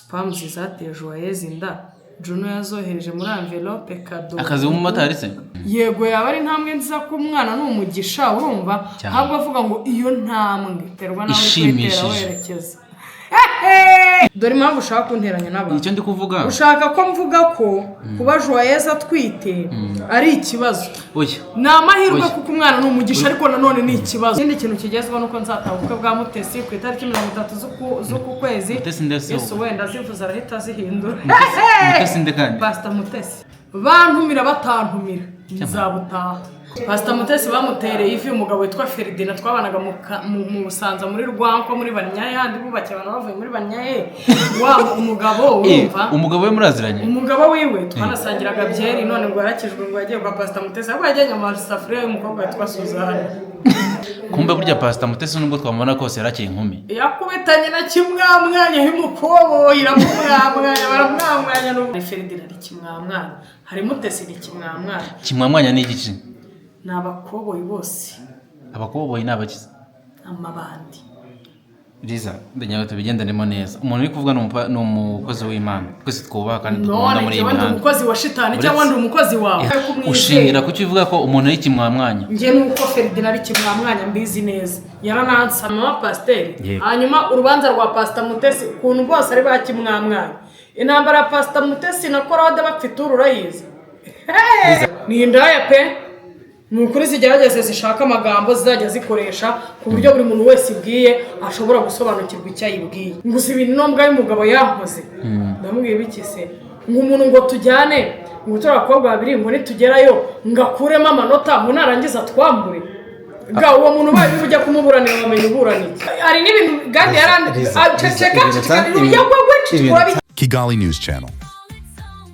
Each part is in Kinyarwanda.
Sperms zateye Joyeuse inda, Juno yazohereje muri envelope cadeau. Akazi k'umumotari se? Yego, yaba ari intambwe nziza ko umwana ni umugisha, urumva? Cyane. Ntabwo avuga ngo iyo ntambwe terwa nawe uri kuyitera Ishimishije. werekeza. Dore impamvu ushaka kunteranya n'abantu. Icyo ndi kuvuga. Ushaka ko mvuga ko kuba Joyeuse atwite ari ikibazo? Oya. Ni amahirwe, Oya. kuko umwana ni umugisha, ariko nanone ni ikibazo. Ikindi kintu kigezweho ni uko nzataha ubukwe bwa Mutesi ku itariki 30 z'uku kwezi. Mutesi ndetse Yesu ubu. wenda azivuze arahita azihindura. Mutesi nde kandi? Pasita Mutesi. Bantumira batantumira, nzabutaha. Pasita Mutesi bamutereye ivi umugabo witwa Feridina twabanaga mu Busanza muri Rwanko muri Banyahe, handi bubakiye abantu bavuye muri Banyahe, wa umugabo. Urumva? Umugabo we muraziranye? Umugabo wiwe twanasangiraga byeri, none ngo yarakijwe, ngo yagiye kwa Pasita Mutesi, ahubwo yajyanye amasafuriya y'umukobwa witwa Suzanne. Kumbe burya Pasita Mutesi, nubwo twamubona kose, yarakiri inkumi. Yakubitanye na kimwamwanya y'umukoboyi, iramumwamwanya, baramwamwanya. N'ubu Feridina ari kimwamwanya, hari Mutesi ni kimwamwanya. Kimwamwanya ni igice? Ni abakoboyi bose. Abakoboyi ni abakize? Amabandi. Liza, ndagira ngo tubigendanemo neza. Umuntu uri kuvuga ni umukozi w'Imana twese twubaha kandi dukunda None muri iyi njyewe ndi mihanda. umukozi wa shitani cyangwa ndi umukozi wawe? Ushingira kuki uvuga ko umuntu ari kimwamwanya? Njye nuko Feridina ari kimwamwanya mbizi neza, yaranansa mama pasiteri. Yego. Hanyuma urubanza rwa Pasita Mutesi, ukuntu bose ari ba kimwamwanya, intambara ya Pasita Mutesi na Korode bapfa ituru, urayizi? Hey! Ni indaya pe, ni ukuri. Zigerageze zishaka amagambo zizajya zikoresha ku buryo buri muntu wese ibwiye ashobora gusobanukirwa icyo ayibwiye. Gusa ibintu nombwa y'umugabo yankoze, ndamubwiye biki se? Ngo umuntu ngo tujyane, ngo turi abakobwa babiri, ngo nitugerayo ngo akuremo amanota, ngo narangiza twambure. Ga uwo muntu ubaye ujya kumuburanira wamenya uburana iki? Hari n'ibintu Gadi yarandi. Liza, Liza, Ceceka. ibintu Ceceka. ibintu- Kigali News Channel.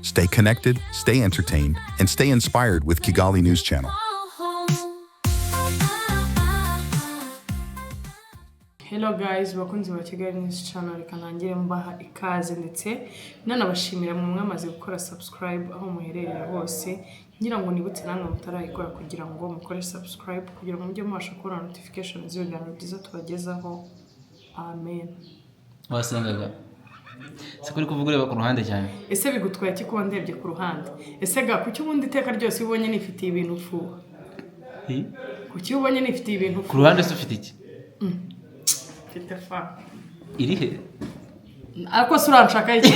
Stay connected, stay entertained, and stay inspired with Kigali News Channel. Hello guys, bakunzi ba Kigali News Channel, reka ntangire mbaha ikaze ndetse nanabashimira mwe mwamaze gukora subscribe aho muherereye hose. Ngira ngo nibutse namwe mutarayikora kugira ngo mukore subscribe, kugira ngo mujye mubasha kubona notification z'ibiganiro byiza tubagezaho. Amen. Wasengaga se kuri kuvuga ureba ku ruhande cyane? Ese bigutwaye iki kuba ndebye ku ruhande? Ese ga kuki ubundi iteka ryose iyo ubonye nifitiye ibintu ufuha? Kuki iyo ubonye nifitiye ibintu Ku ufuha? ruhande se ufite iki? Mfite fa. Iri he? Ariko se uranshaka iki?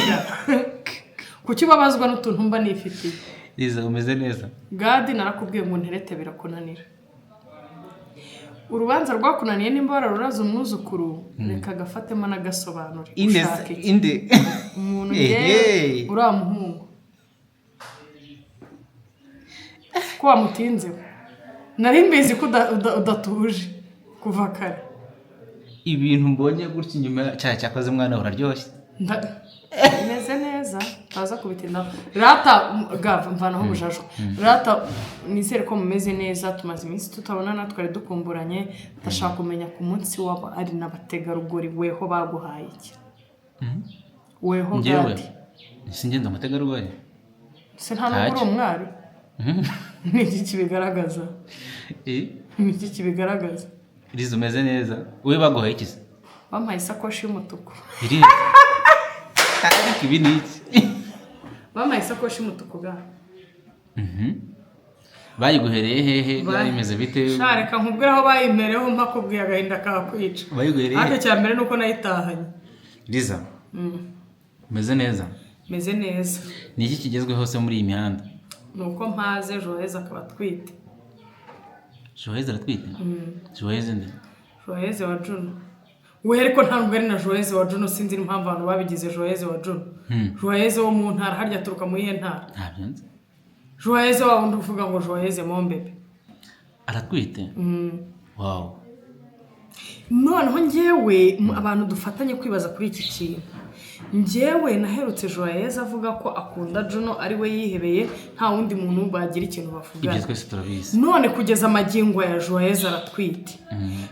Kuki ubabazwa n'utuntu mba nifitiye? Liza, umeze neza? Gadi, narakubwiye ngo nterete birakunanira. Urubanza rwakunaniye, nimba wararuraze umwuzukuru, reka agafatemo n'agasobanure. Inde? Ushaka iki? Inde? Umuntu Ehe. ngewe uriya muhungu ko wamutinzeho, nari mbizi ko udatuje kuva kare. Ibintu mbonye gutya inyuma cya cyakoze, mwana, uraryoshye. Meze neza, utaza kubitindaho rata. Gava mvanaho ubujajwa rata. Nizere ko mumeze neza. Tumaze iminsi tutabonana, twari dukumburanye. Ndashaka kumenya ku munsi w'aba ari n'abategarugori, weho baguhaye iki, weho? Njyewe? Gadi. Si ngenda umutegarugori. Se nta nubwo uri Ntacyo. umwari? Ni iki kibigaragaza? Ni iki kibigaragaza? Liza, umeze neza? Wowe baguhaye iki se? Bampaye isakoshi y'umutuku. Iri ariko ibi ni iki? Bampaye isakoshi y'umutuku ga. Bayiguhereye hehe? Byari bimeze bite? Sha, reka nkubwire aho bayimpereho, mpakubwiye agahinda kakwica. Bayiguhereye Ariko he? icya mbere ni uko nayitahanye. Liza, umeze neza? Meze neza. Ni iki kigezweho se muri iyi mihanda? Ni uko mpaze Joyeux akaba atwite. Joyeux aratwite? Joyeux nde? Joyeux wa Juno we, ariko nta nubwo ari na Joyeux wa Juno. Sinzi n'impamvu abantu babigize Joyeux wa Juno. Joyeux wo mu ntara, harya aturuka mu iyihe ntara? Ntabyo nzi. Joyeux wa wundi uvuga ngo Joyeux mon bébé. Aratwite? Wow. Noneho njyewe abantu dufatanye kwibaza kuri iki kintu. Njyewe naherutse Joyeux avuga ko akunda Juno, ari we yihebeye, nta wundi muntu bagira ikintu bavugana. Ibyo twese turabizi. None kugeza amagingo ya Joyeux aratwite,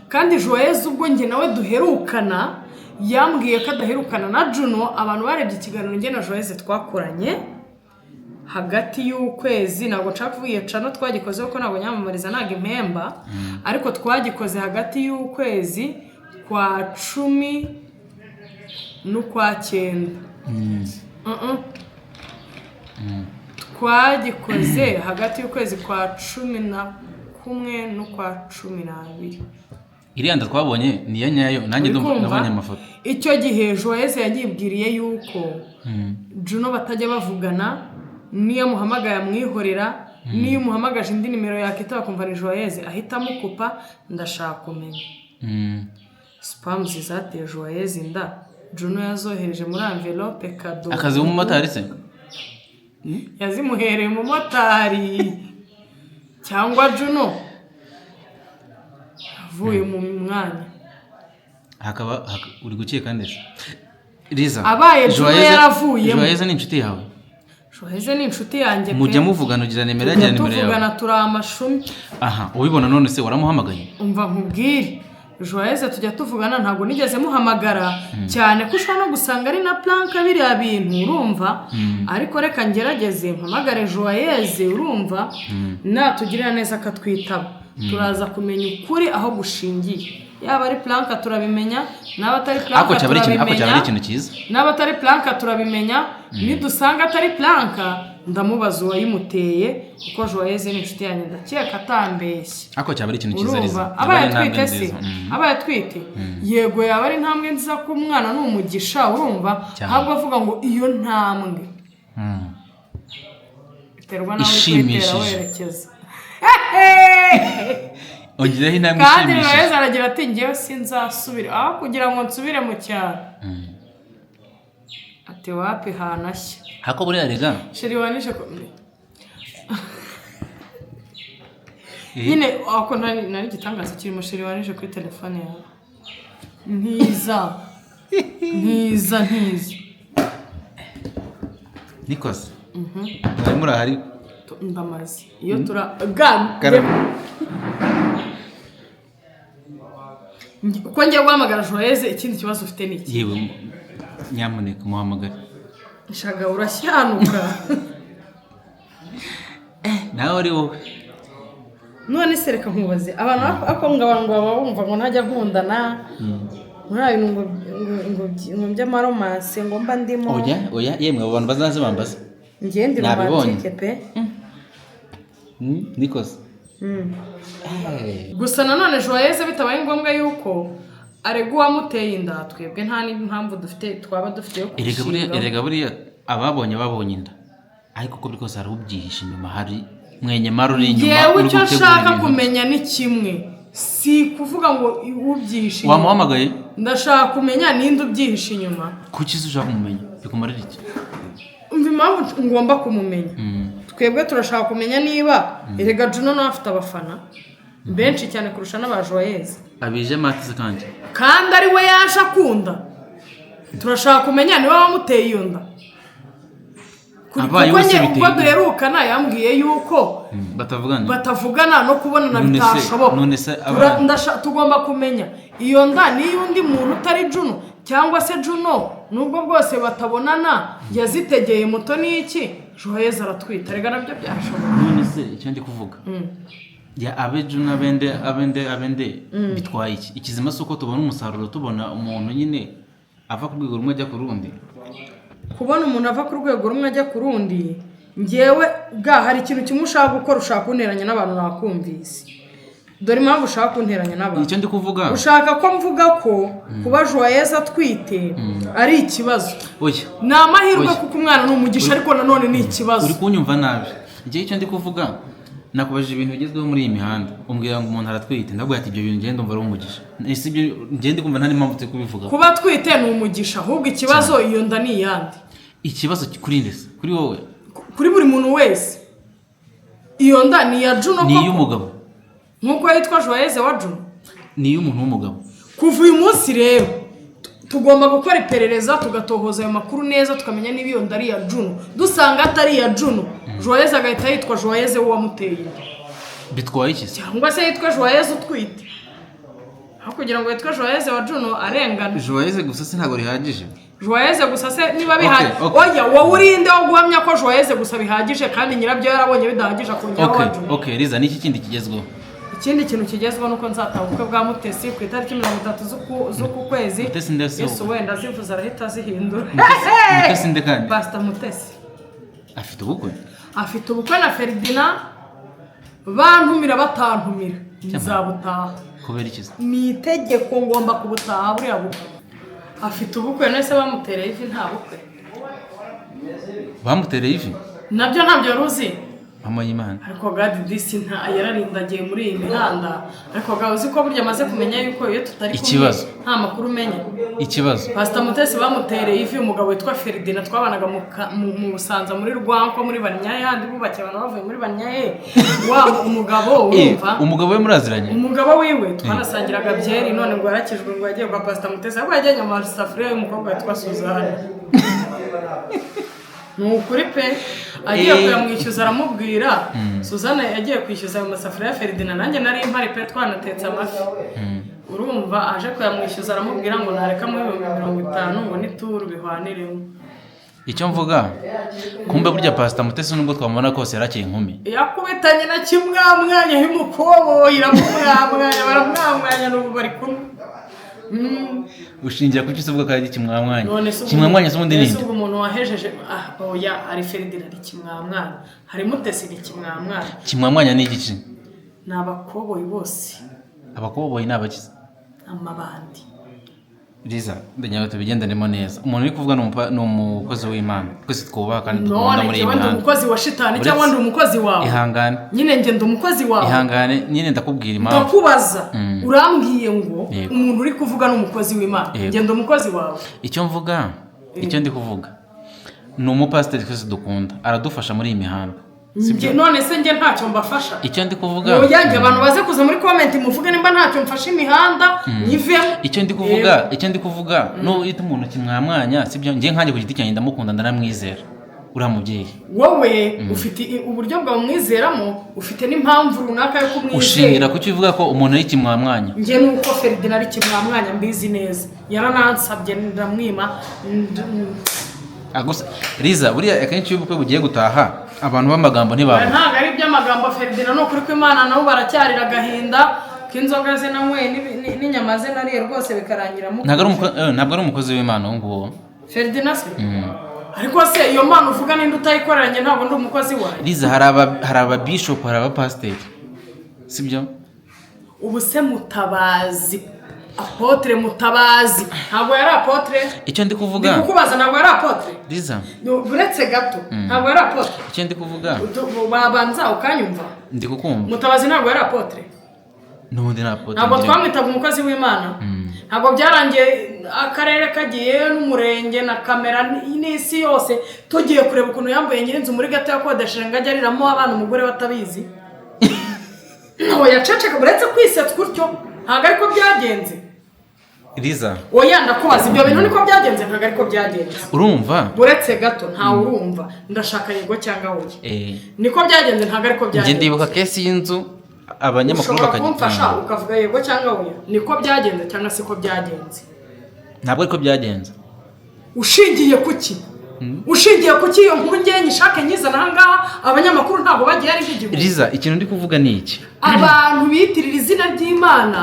kandi Joyeux ubwo njye nawe duherukana yambwiye ko adaherukana na Juno. Abantu barebye ikiganiro njye na Joyeux twakoranye hagati y'ukwezi, ntabwo nshaka kuvuga iyo channel twagikoze kuko ntabwo nyamamariza, ntabwo impemba, ariko twagikoze hagati y'ukwezi kwa 10 n'ukwa 9. Uh-uh. Twagikoze hagati y'ukwezi kwa 11 n'ukwa 12. Iriya nda twabonye ni iya nyayo, nanjye Uri ndumva kumva? nabonye amafoto. Icyo gihe Joyeux yanyibwiriye yuko Juno batajya bavugana, niyo amuhamagaye amwihorera, niyo umuhamagaje indi nimero yakita bakumva ni Joyeux ahita amukupa. Ndashaka kumenya sperms zateye Joyeux inda, Juno yazohereje muri enveloppe cadeau. Akazi k'umumotari se? Yazimuhereye umumotari cyangwa Juno avuye mu mwanya? Hakaba uri gukeka ndetse Liza? Abaye Juno yaravuyemo. Joyeux ni inshuti yawe? Joyeux ni inshuti yanjye pe. Mujya muvugana? Ugira nimero, Tujya yagira nimero yawe? tuvugana, turi amashumi. Aha ubibona none se waramuhamagaye? Umva nkubwire, Joyeux tujya tuvugana, ntabwo nigeze muhamagara cyane ko ushobora no gusanga ari na prank biriya bintu, urumva? Ariko reka ngerageze mpamagare Joyeux, urumva? Natugirira neza akatwitaba, turaza kumenya ukuri aho gushingiye. Yaba ari prank turabimenya, naba atari prank Ariko cyaba ari ikintu, ariko cyaba ari turabimenya. ikintu cyiza. Naba atari prank turabimenya. Nidusanga atari prank, ndamubaza uwayimuteye, kuko Joyeux ni inshuti yanjye, ndakeka atambeshye. Ariko cyaba ari ikintu cyiza, Liza. Urumva? Cyaba Abaye ari intambwe atwite se? nziza. Abaye atwite, yego, yaba ari intambwe nziza ko umwana ni umugisha, urumva? Cyane. Ahubwo avuga ngo iyo ntambwe biterwa n'aho uri kuyitera Ishimishije. werekeza. Ongereho intambwe Kandi ishimishije. Joyeux aragira ati: "Ngewe sinzasubira aho kugira ngo nsubire mu cyaro." Ati: "Wapi, hanashya." Hako buriya rega Chéri wanishe ko nyine ako nari igitangaza kirimo. Chéri wanishe kuri telefone yawe, ntiza ntiza ntiza. Nikoze mwari murahari? Ndamaze iyo tura ga Karame. Uko ngiye guhamagara Joyeux, ikindi kibazo ufite ni iki? Yewe, nyamuneka muhamagare. Shaga urashyanuka. Nawe ari wowe. None se reka nkubaze, abantu ako ngo abantu baba bumva ngo ntajya nkundana muri ayo ngo by'amaromance ngo mba ndimo. Oya oya, yemwe abo bantu bazaze bambaza. Njye ndi Nabibonye. romantique pe. Nikoze. Eh. Gusa nanone Joyeux bitabaye ngombwa yuko arega uwamuteye inda, twebwe nta n'impamvu dufite twaba dufite yo Erega buriya kumushingaho. Erega buriya ababonye babonye inda, ariko uko biri kose hari ubyihishe inyuma, hari mwenyemari uri inyuma Yewe, uri icyo gutegura nshaka ibintu. kumenya ni kimwe, si kuvuga ngo ubyihishe inyuma. Wamuhamagaye? Ndashaka kumenya ninde ubyihishe inyuma. Kuki se ushaka kumumenya? Bikumarira iki? Umva impamvu ngomba kumumenya. Twebwe turashaka kumenya niba erega Juno nawe afite abafana benshi cyane kurusha n'aba Joyeux. Abije matise kandi. Kandi ari we yaje akunda. Turashaka kumenya niba wamuteye iyo nda. Abaye Kuko wese njye biteye ubwo inda. duherukana yambwiye yuko Batavugana. batavugana, no kubonana None se- bitashoboka. none se Tugomba kumenya iyo nda n'iy'undi muntu utari Juno, cyangwa se Juno nubwo bwose batabonana yazitegeye moto n'iki, Joyeux aratwita, rega nabyo byashoboka. None se icyo ndi kuvuga, ya abe Juno, abende abende abende, bitwaye iki? Ikizima si uko tubona umusaruro, tubona umuntu nyine ava ku rwego rumwe ajya ku rundi. Kubona umuntu ava ku rwego rumwe ajya ku rundi, ngewe bwa hari ikintu kimwe ushaka gukora, ushaka kunteranya n'abantu, nakumvise. Dore impamvu ushaka kunteranya n'abantu. Icyo ndi kuvuga Ushaka ko mvuga ko kuba Joyeux atwite ari ikibazo. Oya. Ni amahirwe Oya. kuko umwana ni umugisha, ariko nanone ni ikibazo. Uri kunyumva nabi. Igihe icyo ndi kuvuga, nakubajije ibintu bigezweho muri iyi mihanda, umbwira ngo umuntu aratwite, ndabwira ati ibyo bintu ngenda ndumva ari umugisha. Ese ibyo ngenda kumva nta n'impamvu turi kubivuga? Kuba atwite ni umugisha, ahubwo ikibazo iyo nda ni iyande? Ikibazo kuri nde se? Kuri wowe? Kuri buri muntu wese. Iyo nda ni iya Juno Ni koko? iy'umugabo. Nk'uko yitwa Joyeux wa Juno. Ni iy'umuntu w'umugabo. Kuva uyu munsi rero tugomba gukora iperereza, tugatohoza ayo makuru neza, tukamenya niba iyo nda ari iya Juno. Dusanga atari iya Juno, Joyeux agahita yitwa Joyeux w'uwamuteye inda. Bitwaye iki se? Cyangwa se yitwa Joyeux utwite, aho kugira ngo yitwe Joyeux wa Juno arengana. Joyeux gusa se ntabwo rihagije? Joyeux gusa se niba bihagije? Okay, okay. Oya, wowe urinde wo guhamya ko Joyeux gusa bihagije, kandi nyirabyo yarabonye bidahagije akongeraho Okay. wa Juno. Okay Liza, ni iki kindi kigezweho? Ikindi kintu kigezweho nuko nzataha ubukwe bwa Mutesi ku itariki 30 z'uku kwezi. Mutesi ndetse Yesu ubu. wenda azivuze arahita azihindura. Mutesi nde kandi? Pastor Mutesi. Afite ubukwe? Afite ubukwe na Ferdinand. Bantumira batantumira, nzabutaha. Kubera iki se? Ni itegeko, ngomba kubutaha buriya bukwe. Afite ubukwe. None se bamutereye ivi, nta bukwe? Bamutereye ivi? Nabyo ntabyo wari uzi? Mama y'Imana! Ariko gadi disi nta yararindagiye muri iyi mihanda. Ariko ga uzi ko burya amaze kumenya yuko iyo tutari kumwe Ikibazo. nta makuru umenya. Ikibazo. Pastor Mutesi bamutereye ivi umugabo witwa Ferdinand twabanaga mu Busanza muri Rwanko muri Banyahe, handi bubakiye abantu bavuye muri Banyahe, wa umugabo. Urumva? Umugabo we muraziranye? Umugabo wiwe twanasangiraga byeri, none ngo yarakijwe, ngo yagiye kwa Pastor Mutesi, ahubwo yajyanye amasafuriya y'umukobwa witwa Suzanne. Ni ukuri pe, agiye kuyamwishyuza aramubwira. Suzanne yagiye kwishyuza ayo masafuriya ya Ferdinand, nanjye nari mpari pe, twanatetse amafi. Urumva, aje kuyamwishyuza aramubwira ngo nareka muri 50,000 ngo n'ituru bihwaniremo. Icyo mvuga, kumbe burya Pastor Mutesi nubwo twamubona kose yarakiri inkumi. Yakubitanye na kimwamwanya y'umukoboyi, iramumwamwanya, baramwamwanya, n'ubu bari kumwe. Ushingira ku cyo uvuga ko ari kimwamwanya? None se ubwo- Kimwamwanya se ubundi none se ninde? ubwo umuntu wahejeje, ah oya, ari Ferdinand ari kimwamwanya, hari Mutesi ni kimwamwanya. Kimwamwanya ni igiki? Ni abakoboyi bose. Abakoboyi ni abakize? Amabandi. Liza, ndagira tubigendanemo neza. Umuntu uri kuvuga ni umukozi w'Imana twese twubaha kandi dukunda None muri iyi njyewe ndi mihanda. umukozi wa shitani cyangwa ndi umukozi wawe? Ihangane. Nyine njye ndi umukozi wawe? Ihangane nyine, ndakubwira impamvu. Ndakubaza, urambwiye ngo umuntu uri kuvuga ni umukozi w'Imana. Yego. Njye ndi umukozi wawe? Icyo mvuga, icyo ndi kuvuga ni umupasiteri twese dukunda, aradufasha muri iyi mihanda. None se njye ntacyo mbafasha? Icyo ndi kuvuga Oya, njye abantu baze kuza muri comment muvuge nimba ntacyo mfasha imihanda nyivemo. Icyo ndi kuvuga n'uwita umuntu kimwamwanya sibyo. Njye nkanjye ku giti cyanjye ndamukunda, ndaramwizera uriya mubyeyi. Wowe ufite uburyo bwawe umwizeramo, ufite n'impamvu runaka yo kumwizera. Ushingira ku cyo uvuga ko umuntu ari kimwamwanya? Njye nuko Ferdinand ari kimwamwanya mbizi neza, yaranansabye ndamwima. Gusa Liza, buriya akenshi iyo ubukwe bugiye gutaha abantu b'amagambo ntibabura. Ntabwo ari iby'amagambo. Ferdinand ni ukuri kw'Imana nabo baracyarira agahinda k'inzoga ze nanyweye n'inyama ze nariye rwose bikarangira mu Ntabwo ari umukozi w'Imana uwo nguwo. Ferdinand se? Ariko se iyo mpano uvuga ninde utayikoranye? Ntabwo ndi umukozi wayo. Liza, hari aba bishop, hari abapasiteri, sibyo? Ubu se Mutabazi, apôtre Mutabazi, ntabwo yari apôtre? Icyo ndi kuvuga Ndi kukubaza, ntabwo yari apôtre? Liza. Uretse gato, ntabwo yari apôtre? Icyo ndi kuvuga Wabanza ukanyumva. Ndi kukumva. Mutabazi ntabwo yari apôtre? N'ubundi ni apôtre. Ntabwo twamwitaga umukozi w'Imana? Ntabwo byarangiye akarere kagiye n'umurenge na kamera n'isi yose tugiye kureba ukuntu yambaye nyirinzu muri gato yakodesheje ngo ajye ariramo abana umugore batabizi? Ntabwo yaceceka uretse kwisetsa gutyo, ntabwo ariko byagenze? Liza. Oya, ndakubaza, ibyo bintu niko byagenze, ntabwo ariko byagenze? Urumva? Uretse gato, ntawe urumva, ndashaka yego cyangwa oya. Niko byagenze, ntabwo ariko Njye byagenze? ndibuka case y'inzu, abanyamakuru Ushobora bakajya kumfasha ukavuga yego cyangwa oya, niko byagenze cyangwa siko byagenze? Ntabwo ariko byagenze. Ushingiye ku ki? Ushingiye ku ki? Iyo nkuru ngewe nyishake nyizana aha ngaha, abanyamakuru ntabwo bagiye ari nk'igihugu. Liza, ikintu ndi kuvuga ni iki. Abantu biyitirira izina ry'Imana,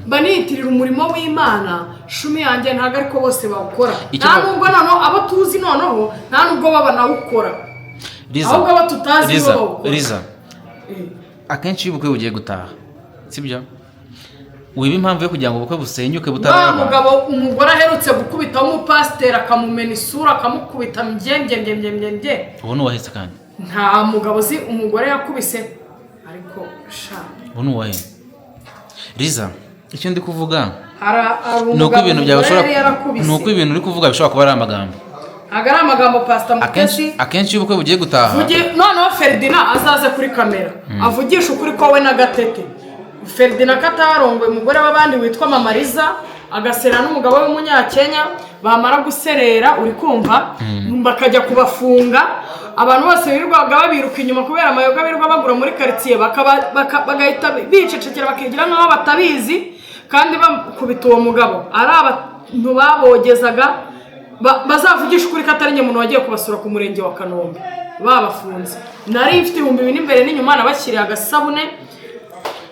baniyitirira umurimo w'Imana, shumi yanjye, ntabwo ariko bose bawukora. Nta nubwo noneho abo tuzi, noneho nta nubwo baba banawukora. Liza, Ahubwo abo tutazi nibo Liza, bawukora. Liza, akenshi iyo ubukwe bugiye gutaha, sibyo, wiba impamvu yo kugira ngo ubukwe busenyuke Wa butaraba. mugabo umugore aherutse gukubita w'umupasiteri, akamumena isura, akamukubita mbyembyembyembyembye. Ubu ni uwahetse kandi? Nta mugabo uzi umugore yakubise, ariko sha. Ubu ni uwahe? Liza, icyo ndi kuvuga Hari ni uko umugabo ibintu byawe umugore ushobora yari yarakubise. Ni uko ibintu uri kuvuga bishobora kuba ari amagambo. Ntabwo ari amagambo, Pasita Akenshi Mutesi. akenshi iyo ubukwe bugiye gutaha Noneho Ferdinand azaze kuri kamera avugisha ukuri ko we na Gatete, Ferdinand ko atarongoye umugore w'abandi witwa Mama Liza, agasera n'umugabo w'umunyakenya, bamara guserera, uri kumva, bakajya kubafunga. Abantu bose birirwaga babiruka inyuma kubera amayoga birirwa bagura muri karitsiye, bagahita bicecekera bakigira nk'aho batabizi, kandi bakubita uwo mugabo ari abantu babogezaga. Bazavugisha ukuri ko atari njye muntu wagiye kubasura ku murenge wa Kanombe babafunze. Nari mfite 4000 imbere n'inyuma, nabashyiriye agasabune.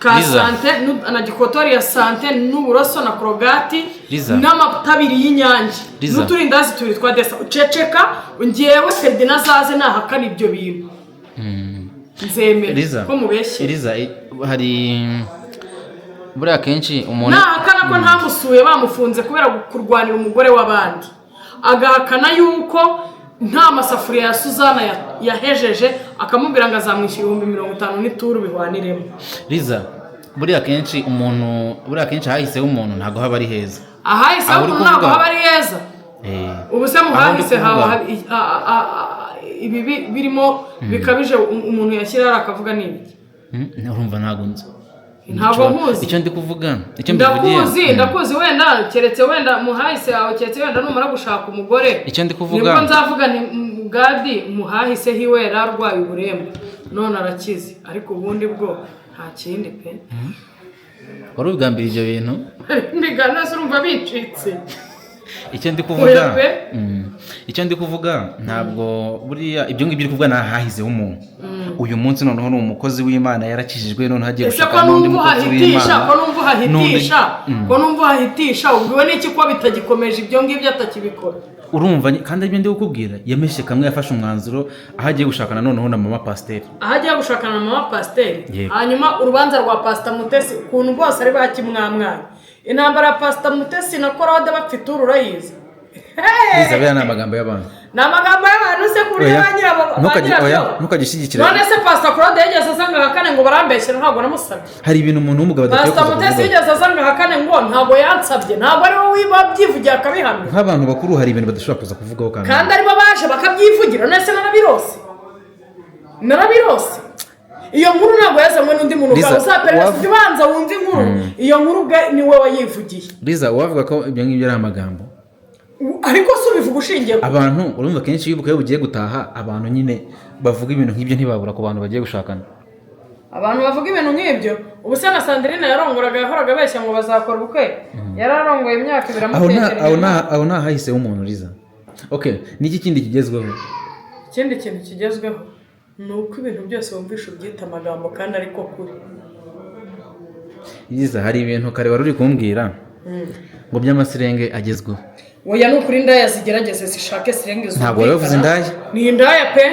Ka Liza. sante na gikotori ya sante n'uburoso na korogati Liza. n'amavuta abiri y'Inyange Liza. n'uturindazi tubiri twa desa. Uceceka, ngewe Ferdinand azaze nahakana ibyo bintu nzemera Liza, ko mubeshye. Liza, hari buriya kenshi umuntu Nahakana ko ntamusuye bamufunze kubera kurwanira umugore w'abandi, agahakana yuko nta masafuriya ya Suzana yahejeje, akamubwira ngo azamwishyura 50,000 n'ituru bihwaniremo. Liza, buriya kenshi umuntu, buriya kenshi ahahiseho umuntu ntabwo haba ari heza. Ahahise Aho uri umuntu ntabwo kuvuga- haba ari heza. Ubu se Aho ndi muhahise haba kuvuga- ibibi birimo bikabije, umuntu yashyira hariya akavuga ni ibiki? Urumva ntabwo nzi. Ntabwo nkuzi. Icyo ndi kuvuga, icyo mbivugiye. Ndakuzi, ndakuzi. Wenda keretse wenda muhahise yawe, keretse wenda numara gushaka umugore, Icyo ndi kuvuga- nibwo nzavuga nti Gadi muhahise hiwe yari arwaye uburemba none arakize, ariko ubundi bwo nta kindi pe. Wari ubwambira ibyo bintu. Mbigana se urumva bicitse? Icyo ndi Oya kuvuga, pe. Icyo ndi kuvuga, ntabwo buriya ibyo ngibyo uri kuvuga ni ahahizeho umuntu. Uyu munsi noneho ni umukozi w'Imana, yarakijijwe, noneho agiye Ese ko gushaka n'undi numva mukozi uhahitisha, w'Imana ko numva uhahitisha, n'undi- ko numva uhahitisha, ubwiwe n'iki ko bitagikomeje ibyo ngibyo atakibikora? Urumva kandi aribyo ndi kukubwira, yameshe kamwe, yafashe umwanzuro aho agiye gushakana noneho na mama pasiteri. Aho agiye gushakana na mama pasiteri? Yego. Hanyuma urubanza rwa Pasita Mutesi, ukuntu bose ari ba kimwamwanya, intambara ya Pasita Mutesi na Korode bapfa ituru urayizi? Liza, biriya ni amagambo y'abantu. Ni amagambo y'abantu se ku buryo Oya. ba nyirabo ba Ntukajye- oya, nyirabyo? ntukajye ushyigikira. None se Pasita Claude yigeze aza ngo ahakane ngo barambeshyera ntabwo namusabye? Hari ibintu umuntu w'umugabo adakwiye Pasita kuza Mutesi kuvuga. yigeze aza ngo ahakane ngo ntabwo yansabye? Ntabwo ari wowe wabyivugiye akabihamya? Nk'abantu bakuru hari ibintu badashobora kuza kuvugaho kandi Kandi aribo baje bakabyivugira. None se narabirose? Narabirose? Iyo nkuru ntabwo yazanywe n'undi muntu. Liza, Ubwawe uzaperereza, ujye ubanza wumve inkuru. Iyo nkuru ubwe ni wowe wayivugiye. Liza, uwavuga ko ibyo ngibyo ari amagambo. Ariko si ubivuga ushingiye ku Abantu urumva kenshi iyo ubukwe bugiye gutaha, abantu nyine bavuga ibintu nk'ibyo ntibabura ku bantu bagiye gushakana. Abantu bavuga ibintu nk'ibyo, ubu se na Sandrine yarongoraga yahoraga abeshya ngo bazakora ubukwe, yararongoye imyaka 2 Aho nta amutekera aho inyama. nta aho nta hahiseho umuntu. Liza, okay, niki kindi kigezweho? Ikindi kintu kigezweho ni uko ibintu byose wumvisha ubyita amagambo kandi ariko kuri. Liza, hari ibintu kare wari uri kumbwira ngo by'amasirenge agezweho. Oya, ni ukuri indaya zigerageze zishake sirenge Ntabwo wari wavuze zumvikana. indaya? Ni indaya pe,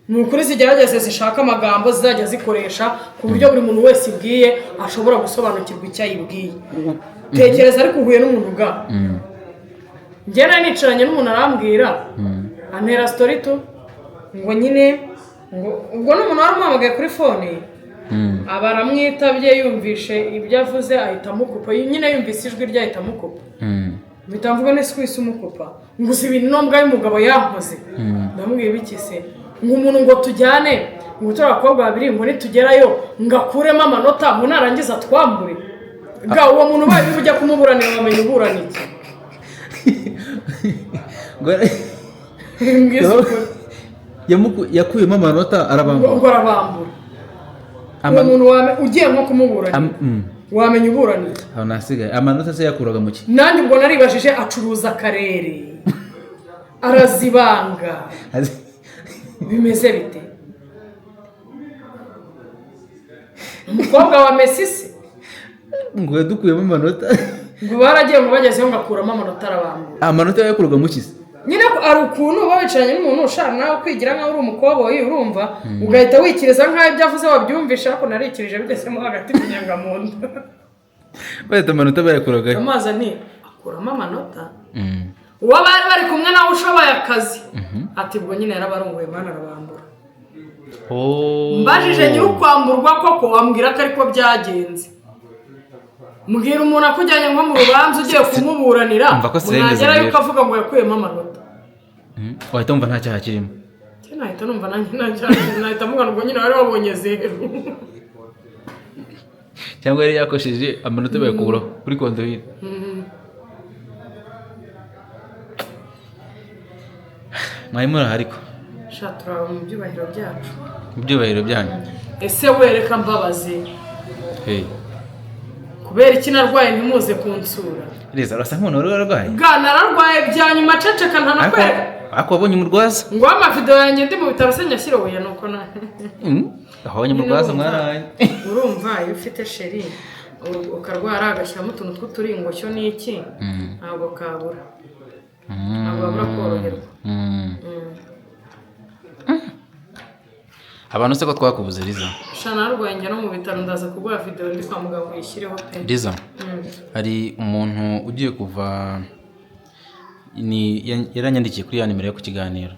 ni ukuri zigerageze zishake amagambo zizajya zikoresha ku buryo buri muntu wese ibwiye ashobora gusobanukirwa icyo ayibwiye. Tekereza ariko uhuye n'umuntu ubwawe. Njye nari nicaranye n'umuntu arambwira, antera story tu, ngo nyine ngo ubwo n'umuntu wari umuhamagaye kuri phone aba aramwitabye, yumvishe ibyo avuze ahita amukupa. Nyine yumvise ijwi rye ahita amukupa. Mpita mvuga nese wese umukupa ngo uzi ibintu ino y'umugabo yankoze? Ndamubwira ibiki se? Ngo umuntu ngo tujyane, ngo turi abakobwa babiri, ngo nitugerayo ngo akuremo amanota, ngo narangiza twambure. Ga uwo muntu ubaye ujya kumuburanira wamenya uburana iki? Mbwiza ukuri. Yakuyemo amanota arabambura. Ngo arabambura. Uwo muntu ugiye nko kumuburanira wamenya uburana iki? Aho nasigaye amanota se yakuraga mu ki? Nanjye ubwo naribajije, acuruza akarere, arazibanga, bimeze bite? Umukobwa wa Messi se? Ngo yadukuyemo amanota. Ngo baragiye, ngo bagezeyo ngo akuramo amanota arabambura. Amanota yakuraga mu ki se? Nyine hari ukuntu uba wicaranye n'umuntu ushaka nawe kwigira nkaho uri umukoboyi, urumva, ugahita wikiriza nkaho ibyo avuze wabyumvishe, ariko narikirije bigezemo hagati mu nda. Bahita amanota bayakuragayo. Amazi nti akuramo amanota. Uwo bari bari kumwe nawe ushoboye akazi ati ubwo nyine yarabarongoye mana arabambura. Mbajije nyir'ukwamburwa koko wambwira ko ariko byagenze? Mbwira umuntu akujyanye nko mu rubanza ugiye kumuburanira, Umva ko sirenge mwagerayo zibwira. ukavuga ngo yakuyemo amanota. Wahita wumva nta cyaha kirimo. Njye nahita numva nanjye nahita mvuga ngo nyine wari wabonye zeru. Cyangwa yari yakosheje amanota bayakuraho kuri kondoyire. Mwari murahari ariko? Sha, turaba mu byubahiro byacu. Mu byubahiro byanyu. Ese wereka mbabaze, Hey. kubera iki narwaye ntimuze kunsura? Liza, urasa nk'umuntu wari wararwaye. Bwa nararwaye bya nyuma, ceceka ntanakwereka. Ariko wabonye umurwaza? Ngo amavideo yanjye ndi mu bitaro se nyashyiroboye nuko na Wabonye umurwaza mwaraye. Urumva iyo ufite chéri ukarwara agashyiramo utuntu tw'uturingoshyo n'iki, ntabwo kabura, ntabwo babura koroherwa. Abantu se ko twakubuze, Liza? Sha, narwaye njya no mu bitaro. Ndaza kuguha video ndi kwa muganga uyishyireho pe. Liza, hari umuntu ugiye kuva ni yaranyandikiye kuri ya nimero yo ku kiganiro.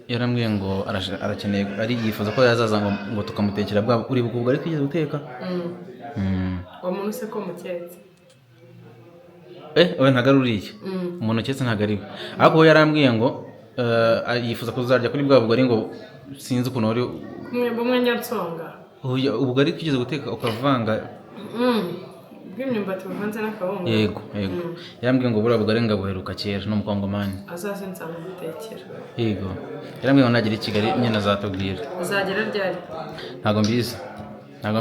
Yarambwiye ngo arakeneye, ari yifuza ko yazaza ngo tukamutekera bwa uribuka ubwo ari kwigeze guteka. Uwo muntu se ko muketse? Eh, oya, ntabwo ari uriya umuntu uketse, ntabwo ari we, ariko we yarambwiye ngo yifuza kuzarya kuri bwa bugari, ngo sinzi ukuntu wari Kumwe bumwe nyansonga. Oya, ubugari twigeze guteka ukavanga. Bw'imyumbati buvanze n'akawunga. Yego, yarambwiye ngo buriya bugari ngabuheruka kera n'umukongomani. Azaze nzamutekera. Yego, yarambwiye ngo nagera i Kigali nyine azatubwira. Azagera ryari? Ntabwo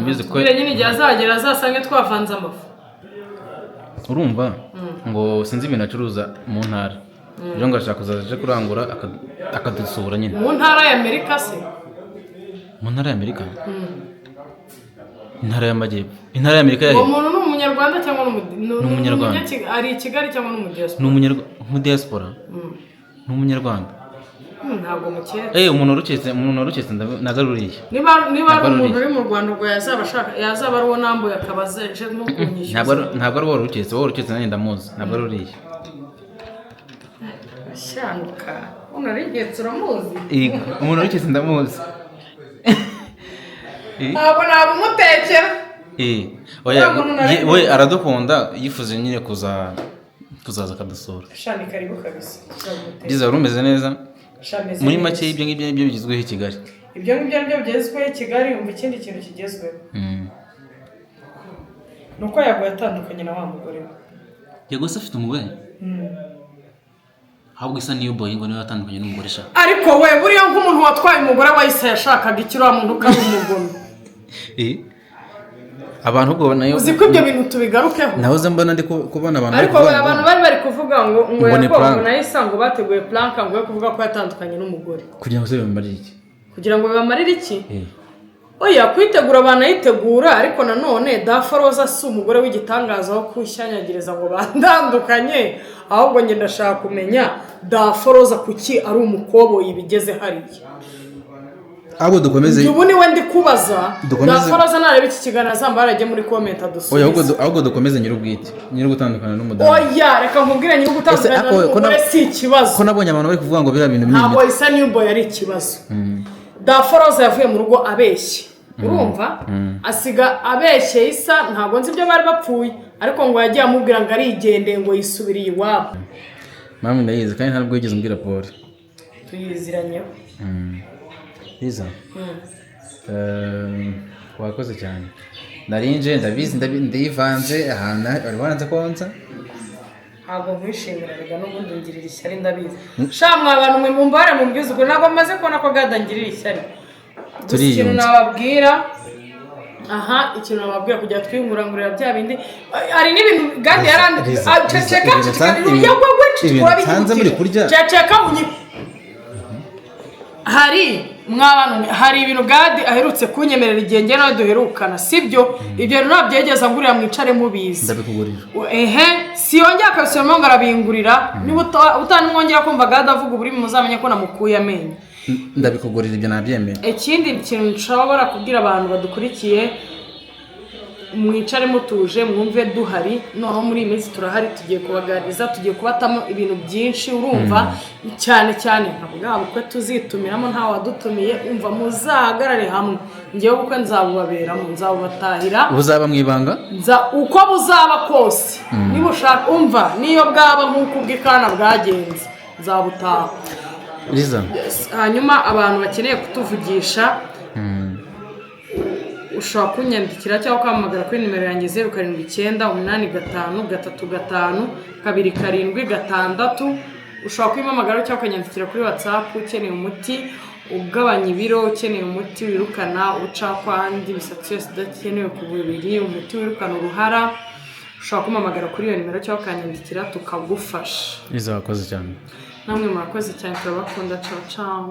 mbizi ko Tubwire nyine igihe azagera, azasange twavanze amafu. Urumva ngo sinzi ibintu acuruza mu ntara, rero ngo ashaka kuzaza aje kurangura akadusura nyine. Mu ntara ya Amerika se? Mu ntara ya Amerika, intara y'amajyepfo, intara ya Amerika Uwo yahe? muntu ni umunyarwanda cyangwa ni Ni umunyarwanda. Ari i Kigali cyangwa ni umudiaspora? Ni umudiaspora, ni umunyarwanda. Ntabwo muketse. Eh, umuntu waruketse ntabwo ari uriya. Niba ari Ntabwo ari umuntu uriya. uri mu Rwanda, ubwo yazaba ashaka, yazaba ari uwo nambuye akaba aje nko kunyishyuza. Ntabwo ari uwo waruketse. Uwo waruketse nanjye ndamuzi, ntabwo ari uriya. Ashyanuka unarigetse, uramuzi? Yego, umuntu waruketse ndamuzi. Ntabwo nabumutekera. Eh, oya. Uriya muntu nari- We aradukunda, yifuza nyine kuzaza akadusura. Sha, ni karibu kabisa, tuzamutekera. Byiza, wari umeze neza. Sha, meze Muri neza. make ibyo ngibyo nibyo bigezweho i Kigali. Ibyo ngibyo nibyo bigezweho i Kigali. Umva ikindi kintu kigezweho, ni uko Yago yatandukanye na wa mugore we. Yego se afite umugore? Ahubwo isa niyo boy ngo niwe watandukanye n'umugore sha. Ariko we, buriya nk'umuntu watwaye umugore wa Isa yashakaga iki? Uriya muntu ukaba umugome. Eh, abantu ubwo nayo Uzi ko ibyo bintu tubigarukeho? Nahoze mbona ndi kubona abantu bari Ariko we, kuvuga ngo- abantu bari kuvuga ngo Ngo ni Yago prank. ngo na Isa ngo bateguye prank ngo yo kuvuga ko yatandukanye n'umugore. Kugira ngo se bimumarire iki? Kugira ngo bibamarire iki? Eh. Oya, kwitegura banayitegura, ariko nanone Daforoza si umugore w'igitangaza wo kushanyagiriza ngo bandandukanye. Ahubwo njye ndashaka kumenya Daforoza kuki ari umukoboyi bigeze hariya. Ahubwo dukomeze. Ubu niwe ndi kubaza. Daforoza nareba iki kiganiro azambara ajye muri comment Oya, adusubize. ahubwo dukomeze nyir'ubwite, nyir'ugutandukana n'umudamu. Oya, reka nkubwire, nyiri gutandukana Ese, ko n'umugore si ikibazo. Ko nabonye abantu bari kuvuga ngo biriya bintu ni Ntabwo Isa New Boy ari ikibazo. Daforoza yavuye mu rugo abeshye, urumva, asiga abeshye Isa. Ntabwo nzi ibyo bari bapfuye, ariko ngo yagiye amubwira ngo arigendeye, ngo yisubiriye iwabo. Mpamvu ndayizi kandi ntabwo wigeze umbwira Paul. Tuyiziranyeho. Liza, wakoze cyane. Narinje ndabizi, ndivanze ahantu wari waranze konsa. Ntabwo nkwishimira rega, n'ubundi ngirira ishyari, ndabizi. Sha mwa bantu mwe, mumbare mumbwize ukuri, ntabwo maze kubona ko Gada ngirira ishyari. Gusa Turiyunze. ikintu nababwira aha, ikintu nababwira kugira twiyungurangurira bya bindi, hari n'ibintu Gadi yarandi. Liza, Ah, Liza, ceceka. ibintu Ceceka. ibintu Yewe, ceceka, nsanze muri kurya. Ceceka unyi. Hari mwa bantu mwe, hari ibintu Gadi aherutse kunyemerera igihe njye nawe duherukana, sibyo? Ibyo bintu ntabyegeza ngurira, mwicare mubizi. Ndabikugurira. Ehe, si yongera akabisubiramo ngo arabingurira. Niba utanimwongera kumva Gadi avuga uburimi, muzamenye ko namukuye amenyo. Ndabikugurira, ibyo nabyemera. Ikindi kintu nshobora kubwira abantu badukurikiye, mwicare mutuje mwumve duhari. Noneho muri iyi minsi turahari, tugiye kubaganiriza, tugiye kubatamo ibintu byinshi, urumva, cyane cyane nka bwa bukwe tuzitumiramo nta wadutumiye. Umva, muzahagarare hamwe, ngewe ubukwe nzabubaberamo, nzabubatahira. Buzaba mu ibanga. Nza uko buzaba kose, niba ushaka, umva, niyo bwaba nk'uko ubw'ikana bwagenze, nzabutaha. Liza. Hanyuma abantu bakeneye kutuvugisha, ushobora kunyandikira cyangwa ukampamagara kuri nimero yanjye 0798535276. Ushobora kuyimpamagara cyangwa ukanyandikira kuri WhatsApp. Ukeneye umuti ugabanya ibiro, ukeneye umuti wirukana ucakwandi, imisatsi yose idakenewe ku mubiri, umuti wirukana uruhara. Ushobora kumpamagara kuri iyo nimero cyangwa ukanyandikira tukagufasha. Iza, wakoze cyane. Namwe murakoze cyane, turabakunda. Ciao ciao.